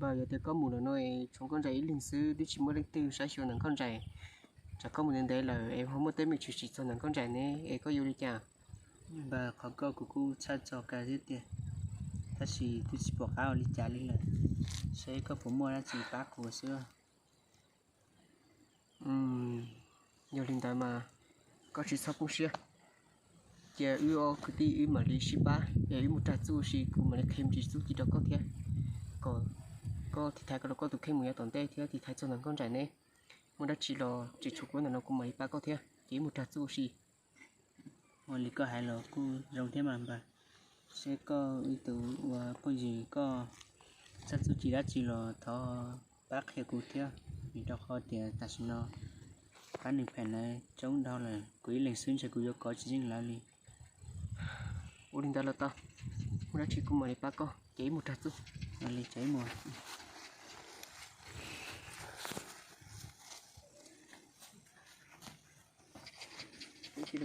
Npawg, yog tias koj mus lawm no es tshuav Nkauj Nraim ib leeg xwb twb tsis muaj leej twg saib xyuas ntawm Nkauj Nraim, tsam koj mus ntev ntev lawm es ho muaj teeb meem tshwm sim txog ntawm Nkauj Nraim ne es koj yuav ua li cas? Npawg, qhov koj kuv kuj txhawj txog kawg thiab tiag, tab sis twb tsis pom qab ua li cas li lawm, seb koj puas muaj dab tsi pab kuv xwb. Yog li ntawd mas koj tsis txhob poob siab, cia wb ob kwv tij wb mam li sib pab es wb mus rag txuj ua si, kuv mam li qhia me ntsis txuj ci rau koj thiab, kom koj tiv thaiv kom koj tus kheej mus yav tom ntej thiab tiv thaiv txog ntawm Nkauj Nraim ne. Muaj dab tsi los tseem tshuav kuv ntawm no kuv mam li pab koj thiab, ces wb mus rag txuj ua si. Ua li koj hais los kuj zoo thiab mas npawg, seb koj ib tug ua phooj ywg koj txhawj txuj ci dab tsi los thov pab qhia kuv thiab, vim rau qhov tias tam sim no pab nws phem ntawd tsoob dhau lawm, kuv ib leeg xwb ntshe kuv yuav kov tsis yeej lawv li. Ua li ntawd los tau, muaj dab tsi kuv mam li pab koj, ces wb mus rag txuj. Ua li ces wb mus. Wb sib